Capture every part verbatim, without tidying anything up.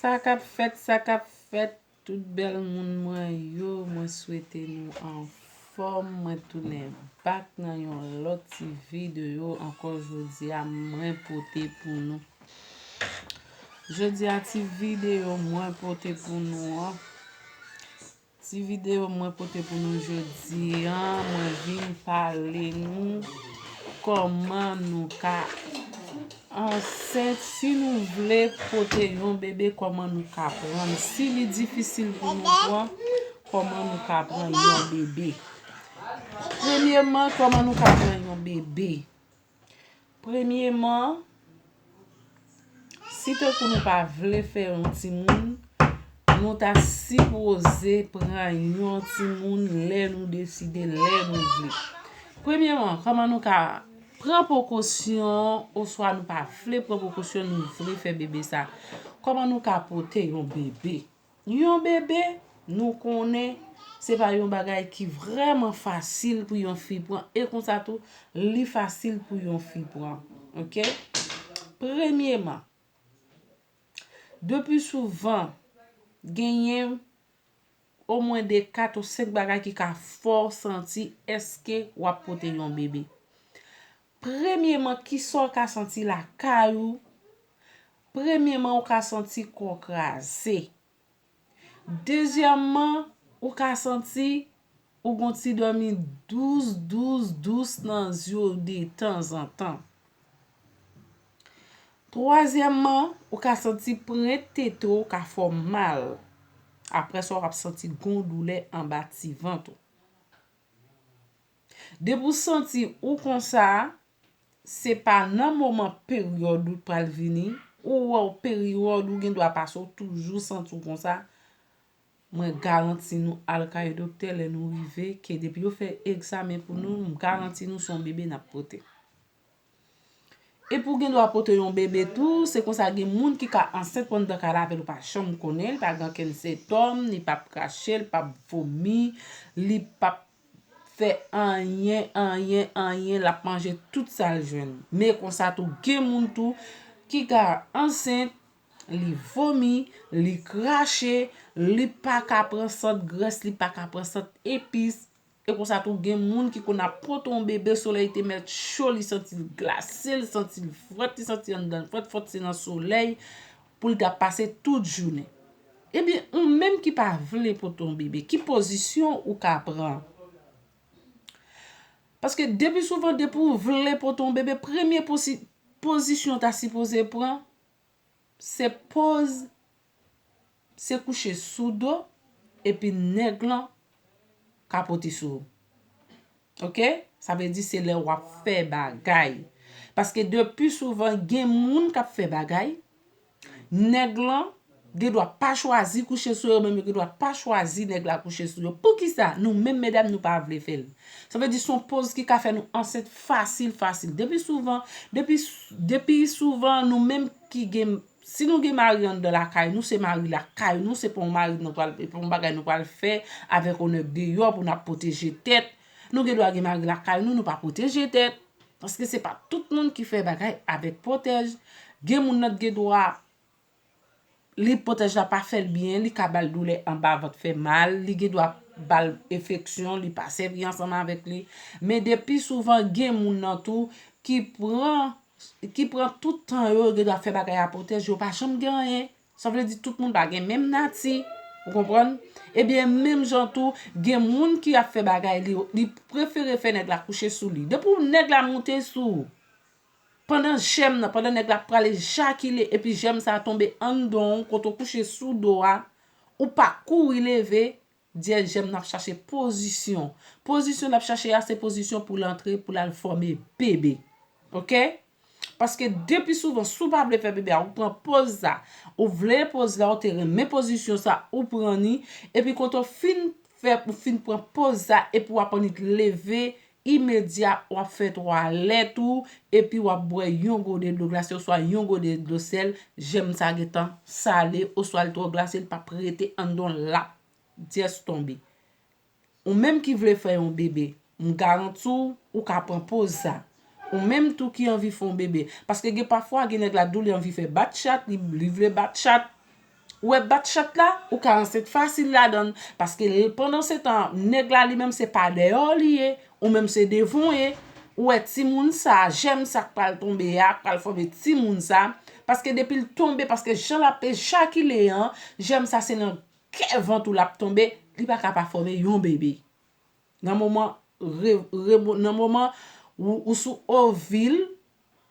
Sa k ap fèt, sa k ap fèt, tout bèl moun mwen yo, mwen swete nou anfòm. Mwen tounen back nan yon lòt ti videyo ankò jodi a, mwen pote pou nou. Jodi a, ti videyo mwen pote pou nou an. Ti videyo mwen pote pou nou jodi an, mwen vin pale nou kòman nou ka ansent, si nou vle pote yon bebe, kòman nou ka pran l. Si li difisil pou nou pran, kòman nou ka pran yon bebe. Premyeman, kòman nou ka pran yon bebe? Premyeman, si tankou nou pa vle fè yon timoun, nou ta sipoze pran yon timoun lè nou deside, lè nou vle. Premyeman, kòman nou ka pran prekosyon, oswa nou pa vle pran prekosyon, nou vle fè bebe sa? Kòman nou ka pote yon bebe? Yon bebe, nou konnen, se pa yon bagay ki vrèman fasil pou yon fi pran, e konsa tou, li fasil pou yon fi pran. Oke? Premyeman, depi souvan, genyen omwen de kat ou senk bagay ki ka fè w santi èske w ap pote yon bebe. Premyeman, kisa w ka santi lakay ou? Premyeman, ou ka santi kò w kraze. Dezyèmman, ou ka santi ou gon ti dòmi dous, dous, dous nan zye w detanzantan. Twazyèmman, ou ka santi pwent tete w ka fè w mal. Apre sa, w ap santi gon doulè anba ti vant ou. Depi w santi ou konsa, se pa nan moman peryòd ou pral vini, ou wè w peryòd ou gen dwa pase, w toujou santi w konsa, mwen garanti nou al kay doktè lè nou rive, ke depi yo fè egzamen pou nou, m garanti nou se yon bebe n ap pote. Epi w gen dwa pote yon bebe tou, se konsa gen moun ki ka ansent pandan ka lavel ou pa janm konnen, li pa gen okenn sentòm, li p ap krache, li p ap vomi, li p ap fè anyen, anyen, anyen, l ap manje tout sa l jwenn. Men konsa tou, gen moun tou ki ka ansent, li vomi, li krache, li pa ka pran sant grès, li pa ka pran sant epis. E konsa tou, gen moun ki konn ap pote yon bebe, solèy te mèt cho, li santi l glase, li santi l frèt, li santi anndan l frèt, fòk se nan solèy pou l ta pase tout jounen. Ebyen, ou menm ki pa vle pote yon bebe, ki pozisyon ou ka pran? Paske depi souvan, depi w vle pote yon bebe, premye posi-, pozisyon w ta sipoze pran, se poz, se kouche sou do, epi nèg lan ka pote sou ou. Oke? Sa vle di se lè w ap fè bagay. Paske depi souvan, gen moun k ap fè bagay, nèg lan gen dwa pa chwazi kouche sou yo, menm yo gen dwa pa chwazi nèg la kouche sou yo. Poukisa? Nou menm medam, nou pa vle fè l. Sa vle di se yon poz ki ka fè nou ansent fasil, fasil. Depi souvan, depi, depi souvan, nou menm ki gen, si nou gen mari anndan lakay nou, se mari lakay nou, se pa yon mari nou pral, se pa yon bagay nou pral fè avèk yon nèg deyò pou n ap pwoteje tèt. Nou gen dwa gen mari lakay nou, nou pa pwoteje tèt. Paske se pa tout moun ki fè bagay avèk pwotèj. Gen moun nan gen dwa, li pwotèj la pa fè l byen, li ka ba l doulè anba vant, fè mal, li gen dwa ba l enfeksyon, li pa sèvi ansanm avèk li. Men depi souvan gen moun nan tou ki pran, ki pran tout tan yo, yo gen dwa fè bagay a pwotèj, yo pa janm gen anyen. Sa vle di tout moun pa gen menm nati. Ou konprann? Ebyen, menm jan tou, gen moun ki ap fè bagay, li, li prefere fè nèg la kouche sou li. Depi w nèg la monte sou ou, pandan jèm nan, pandan nèg la pral ejakile, epi jèm sa a tonbe anndan w, kote w kouche sou do a, ou pa kouri leve, dyèl jèm nan ap chache pozisyon. Pozisyon l ap chache a, se pozisyon pou l antre, pou l al fòme bebe. Oke? Paske depi souvan, si w pa vle fè bebe a, ou pran poz sa. Ou vle poz la, ou te renmen pozisyon sa, ou pran ni. Epi kote w fin fè, ou fin pran poz sa, epi w ap annik leve, imedya, w ap fè twalèt ou, epi w ap bwè yon gode dlo glase, oswa yon gode dlo sèl, jèm sa gentan sale, oswa l twò glase, l p ap rete anndan w, l ap dyès tonbe. Ou menm ki vle fè yon bebe, m garanti w, ou ka pran poz sa. Ou menm tou ki anvi fè yon bebe. Paske gen pafwa, gen nèg la di w li anvi fè bat chat, li, li vle bat chat. Ou wè bat chat la, ou ka ansent fasil ladan l. Paske l, pandan se tan, nèg la li menm se pa dèyè w li ye, ou menm se devan w ye. Ou wè timoun sa, jèm sa k pral tonbe a, k pral fòme timoun sa. Paske depi l tonbe, paske jan l ap ejakile an, jèm sa se nan kè vant ou l ap tonbe, li pa ka pa fòme yon bebe. Nan moman, re, re, nan moman ou, ou sou ovil,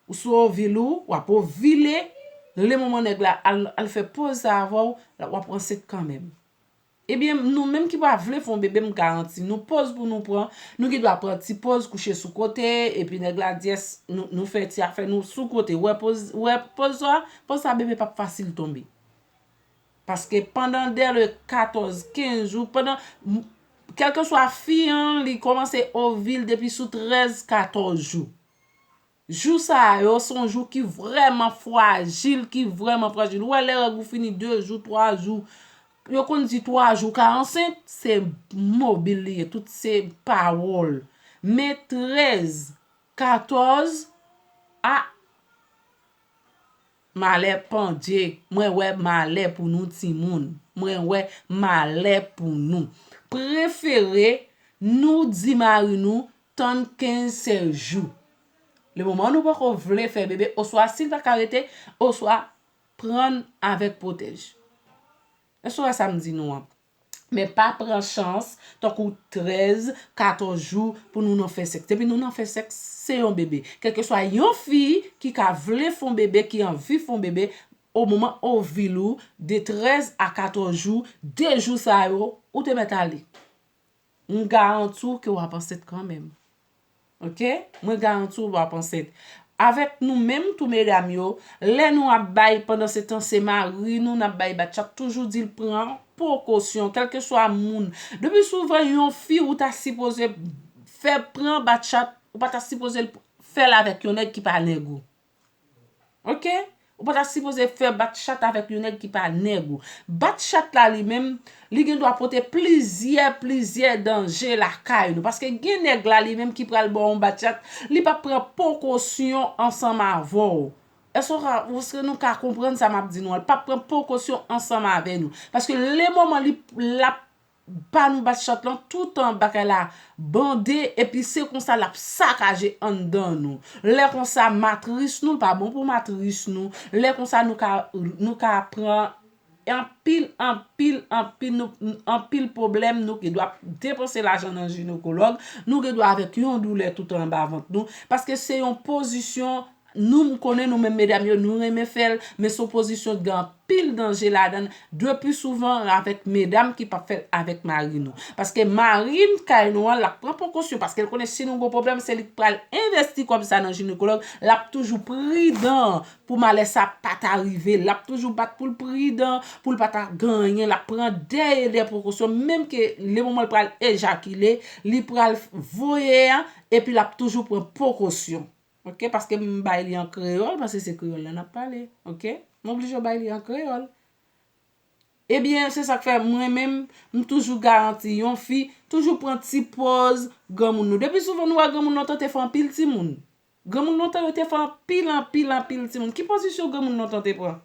ou sou ovil ou, w ap ovile, le moman nèg la al, al fè poz sa avè w, w ap ansent kanmenm. Ebyen, nou menm ki pa vle fè yon bebe, m garanti nou poz pou nou pran, nou gen dwa pran ti poz, kouche sou kote, epi nèg la di, "Yes, nou, nou fè ti afè nou sou kote." Wè poz, wè poz sa, poz sa bebe p ap fasil tonbe. Paske pandan dèle katòz, kenz jou, pandan, m, kèlkeswa fi an, li kòmanse ovil depi sou trèz, katòz jou. Jou sa yo, se yon jou ki vrèman frajil, ki vrèman frajil. Ou wè, lè règ ou fini de jou, twa jou, yo konn di twa jou ka ansent, se mobil li ye, tout se pawòl. Men trèz, katòz, a, malè pandye. Mwen wè malè pou nou timoun. Mwen wè malè pou nou. Prefere nou di mari nou tann kenz, sèz jou. Le moman nou poko vle fè bebe, oswa si l pa ka rete, oswa pran avèk pwotèj. Èske w wè sa m di nou an? Men pa pran chans, tankou trèz, katòz jou pou nou nan fè sèks. Depi nou nan fè sèks, se yon bebe. Kèlkeswa yon fi ki ka vle fè yon bebe, ki anvi fè yon bebe, o moman ovil ou, de trèz a katòz jou, de jou sa yo, ou te mèt ale. M garanti w ke w ap ansent kanmenm. Oke? Mwen garanti w w ap ansent. Avèk nou menm tou medam yo, lè nou ap bay, pandan se tan se mari nou n ap bay bat chat, toujou di l pran prekosyon, kèlkeswa moun. Depi souvan yon fi ou ta sipoze fè pran bat chat, ou pa ta sipoze l fè l avèk yon nèg ki pa nèg ou. Oke? Ou pa ta sipoze fè bat chat avèk yon nèg ki pa nèg ou. Bat chat la li menm, li gen dwa pote plizyè, plizyè danje lakay nou. Paske gen nèg la li menm ki pral ba w yon bat chat, li p ap pran prekosyon ansanm avè w. Èske w ka, èske nou ka konprann sa m ap di nou an? L p ap pran prekosyon ansanm avè nou. Paske le moman li, l ap pa nou bat chat lan, toutan bagay la bande, epi se konsa l ap sakaje anndan nou. Lè konsa, matris nou, l pa bon pou matris nou. Lè konsa, nou ka, nou ka pran anpil, anpil, anpil, nou, anpil pwoblèm, nou gen dwa depanse lajan nan jinekològ, nou gen dwa avèk yon doulè toutan anba vant nou, paske se yon pozisyon Nou, m konnen nou menm medam yo, nou renmen fè l, men se yon pozisyon ki gen anpil danje ladan l, de pli souvan avèk medam ki p ap fè l avèk mari nou. Paske mari n kay nou an, l ap pran prekosyon, paske l konnen si nou gen pwoblèm, se li k pral envesti kòb sa nan jinekològ, l ap toujou pridan pou malè sa pa ta rive, l ap toujou bat pou l pridan, pou l pa ta gen anyen, l ap pran dè e dè prekosyon, menm ke le moman l pral ejakile, li pral voye a, epi l ap toujou pran prekosyon. Oke, paske m bay li an kreyòl, paske se kreyòl la n ap pale. Oke? M oblije bay li an kreyòl. Ebyen, se sa k fè mwen menm, m toujou garanti yon fi, toujou pran ti pòz granmoun nou. Depi souvan nou wè granmoun lontan te fè anpil timoun. Granmoun lontan yo te fè anpil, anpil, anpil timoun. Ki pozisyon granmoun lontan te pran?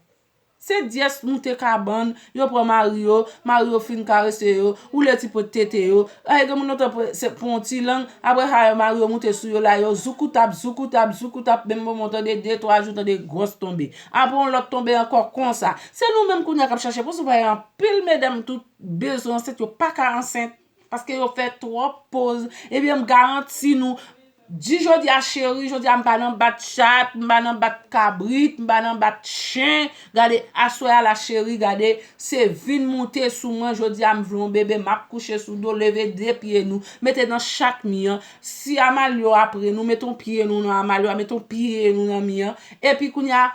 Se dyès moute kabann, yo pran mari yo, mari yo fin karese yo, woule ti pwent tete yo. Ay, granmoun lontan pran, se, pran yon ti lang, apre sa, mari yo moute sou yo la, yo zoukoutap, zoukoutap, zoukoutap, menm moman w tande de, twa jou, tande gwòs tonbe. Apre yon lòt tonbe ankò konsa. Se nou menm kounye a k ap chache poz, ou pa anpil medam tout bezwen ansent, yo pa ka ansent. Paske yo fè twòp poz. Ebyen, m garanti nou, di jodi a cheri, jodi a m pa nan bat chat, m pa nan bat kabrit, m pa nan bat chen. Gade, aswè a la cheri, gade, se vin moute sou mwen, jodi a m vle yon bebe, m ap kouche sou do, leve de pye nou, mete nan chak mi an. Si amalyo a pre nou, mete yon pye nou nan amalyo a, mete yon pye nou nan mi an. Epi kounye a,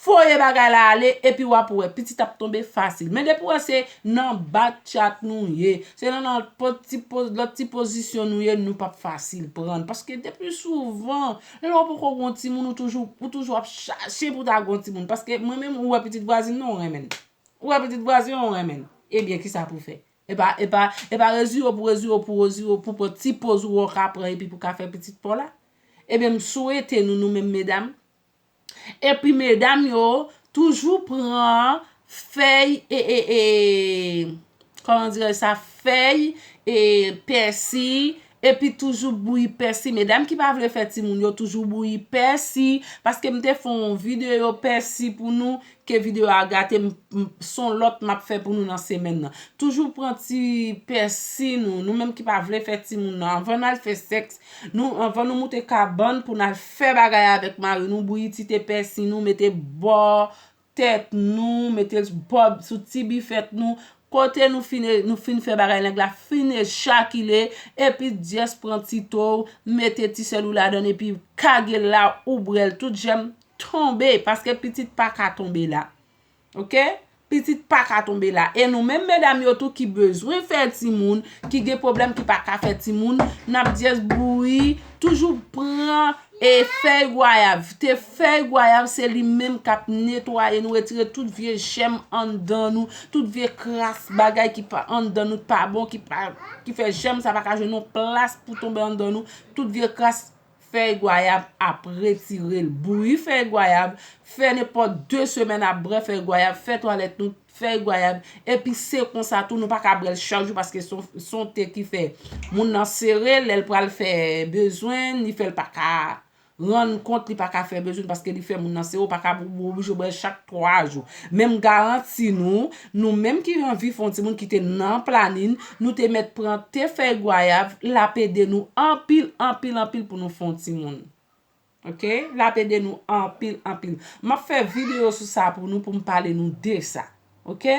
voye bagay la ale, epi w ap wè, pitit ap tonbe fasil. Men depi w wè se nan bat chat nou ye, se nan, nan lòt ti poz-, lòt ti pozisyon nou ye, nou p ap fasil pran. Paske depi souvan, lè w poko gen yon timoun, ou toujou, ou toujou ap chache pou ta gen yon timoun. Paske mwen menm, ou wè pitit vwazin nan, ou renmen l. Ou wè pitit vwazin, ou renmen l. Ebyen, kisa pou fè? E pa, e pa, e pa rezire w pou rezire w, pou rezire w, pou pran ti poz ou wè w ka pran epi pou ka fè pitit pa w la? Ebyen, m swete nou, nou menm medam, epi medam yo, toujou pran fèy e, e, e, kòman dirè sa, fèy e pèsi, epi toujou bouyi pèsi. Medam ki pa vle fè timoun yo toujou bouyi pèsi, paske m te fè yon videyo pèsi pou nou, ke videyo a gate, m, m, s on lòt m ap fè pou nou nan semèn nan. Toujou pran ti pèsi nou, nou menm ki pa vle fè timoun nan, anvan n al fè sèks, nou, anvan nou moute kabann pou n al fè bagay avèk mari nou, bouyi ti te pèsi nou, mete bò tèt nou, mete bò sou ti bifèt nou, kote nou fin, nou fin fè bagay nèg la fin ejakile, epi just pran ti to w, mete ti sèl ou ladan l, epi kage l la, ou bwè l, tout jèm tonbe, paske pitit pa ka tonbe la. Oke? Pitit pa ka tonbe la. E nou menm medam yo tou ki bezwen fè timoun, ki gen pwoblèm, ki pa ka fè timoun, n ap just bouyi, toujou pran e fèy gwayav. Te fèy gwayav, se li menm k ap netwaye nou, retire tout vye jèm anndan nou, tout vye kras bagay ki pa anndan nou, pa bon, ki pa, ki fè jèm sa pa ka jwenn yon plas pou tonbe anndan nou, tout vye kras fèy gwayav ap retire l. Bouyi fèy gwayav, fè nenpòt de semèn ap bwè fèy gwayav, fè twalèt nou, fèy gwayav. Epi se konsa tou, nou pa ka bwè l chak jou paske s on, s on te ki fè moun nan sere, lè l pral fè bezwen, li fè l pa ka rann kont, li pa ka fè bezwen paske li fè moun nan sere, ou pa ka, ou oblije bwè l chak twa jou. Men m garanti nou, nou menm ki anvi fè yon timoun ki te nan planin, nou te mèt pran te fèy gwayav, l ap ede nou anpil, anpil, anpil pou nou fè yon timoun. Oke? L ap ede nou anpil, anpil. M ap fè videyo sou sa pou nou, pou m pale nou de sa. Oke?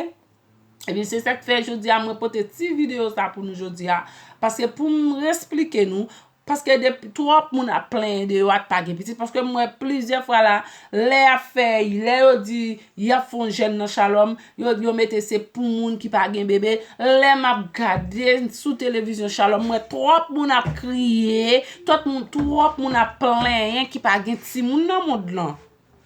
Ebyen, se sa k fè jodi a, mwen pote ti videyo sa pou nou jodi a. Paske pou m esplike nou, paske depi twòp moun ap plenyen deyò a t pa gen pitit. Paske m wè plizyè fwa la, lè y ap fè, lè yo di y ap fè yon jèn nan Shalom, yo, yo mete se pou moun ki pa gen bebe. Lè m ap gade sou televizyon Shalom, m wè twòp moun ap kriye, twòp moun, twòp moun ap plenyen ki pa gen timoun nan mond lan.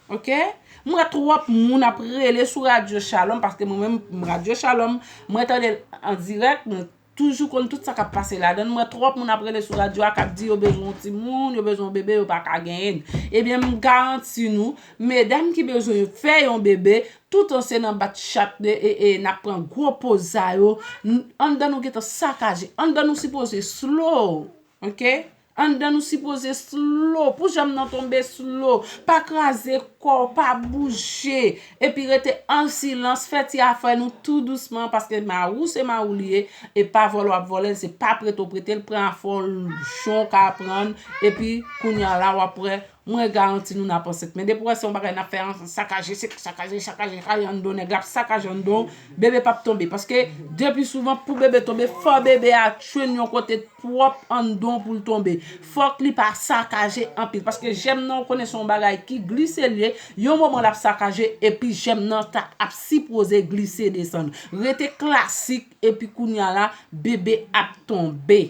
Oke? M wè twòp moun ap rele sou radyo Shalom, paske mwen menm, radyo Shalom, mwen tande l an dirèk, mwen toujou konn tout sa k ap pase ladan l. M wè twòp moun ap rele sou radyo a k ap di yo bezwen yon timoun, yo bezwen yon bebe, yo pa ka genyen l. Ebyen, m garanti nou, medam ki bezwen fè yon bebe, toutan se nan bat chat de, e, e, n ap pran gwo poz sa yo, n-, anndan nou gentan sakaje, anndan nou sipoze slow, oke? Anndan nou sipoze slow. Pou jèm nan tonbe slow. Pa kraze kò w, pa bouje. Epi rete an silans, fè ti afè nou tou dousman, paske mari w se mari w li ye, e pa vòlè w ap vòlè l, se pa prete w prete l, pran afè w jan w ka pran l, epi kounye a la w ap wè, mwen garanti nou n ap ansent. Men depi w wè se yon bagay n ap fè an sakaje, se sakaje, sakaje, sakaje anndan nèg la ap sakaje anndan w, bebe p ap tonbe. Paske depi souvan pou bebe tonbe, fò bebe a jwenn yon kote pwòp anndan w pou l tonbe. Fòk li pa sakaje anpil. Paske jèm nan, ou konnen se yon bagay ki glise l ye. Yon moman l ap sakaje, epi jèm nan ta ap sipoze glise desann. Rete klasik, epi kounye a la, bebe ap tonbe.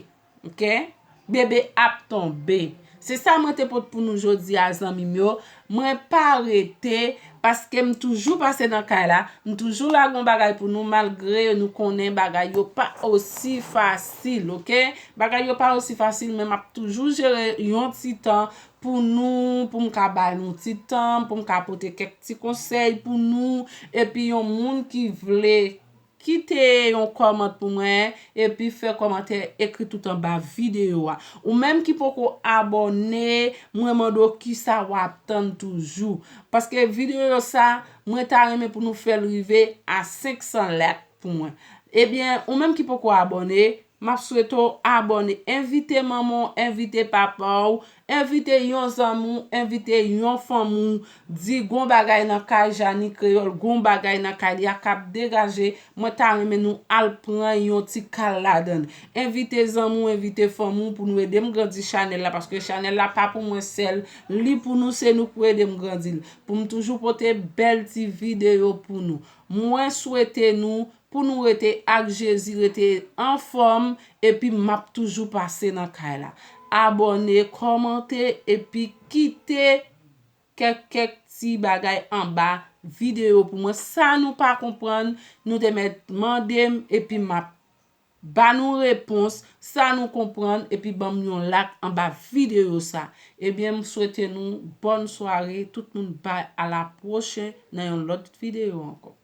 Oke? Bebe ap tonbe. Se sa mwen te pot pou nou jodi a, zanmi m yo. Mwen pa rete, paske m toujou pase nan kay la, m toujou lage yon bagay pou nou, malgre nou konnen bagay yo pa osi fasil, oke? Bagay yo pa osi fasil, men m ap toujou jere yon ti tan pou nou, pou m ka ba nou ti tan, pou m ka pote kèk ti konsèy pou nou, epi yon moun ki vle kite yon kòmant pou mwen, epi fè kòmantè, ekri tout anba videyo a. Ou menm ki poko abòne, mwen mande w kisa w ap tann toujou. Paske videyo sa, mwen ta renmen pou nou fè l rive a senk san like pou mwen. Ebyen, ou menm ki poko abòne, m ap swete w abòne. Envite manman w, envite papa w, envite yon zanmi w, envite yon fanmi w. Di gon bagay nan kay Jani Kreyòl, gon bagay nan kay li a k ap degaje, mwen ta renmen nou al pran yon ti kal ladan l. Envite zanmi w, envite fanmi w pou nou ede m grandi chanèl la, paske chanèl la pa pou mwen sèl, li pou nou, se nou k pou ede m grandi l. Pou m toujou pote bèl ti videyo pou nou. Mwen swete nou pou nou rete ak Jezi, rete anfòm, epi m ap toujou pase nan kay la. Abòne, kòmante, epi kite kèk, kèk ti bagay anba videyo pou mwen. Sa nou pa konprann, nou te mèt mande m, epi m ap ba nou repons. Sa nou konprann, epi ban m yon like anba videyo sa. Ebyen, m swete nou bòn sware, tout moun, bay, a la pwochen nan yon lòt videyo ankò.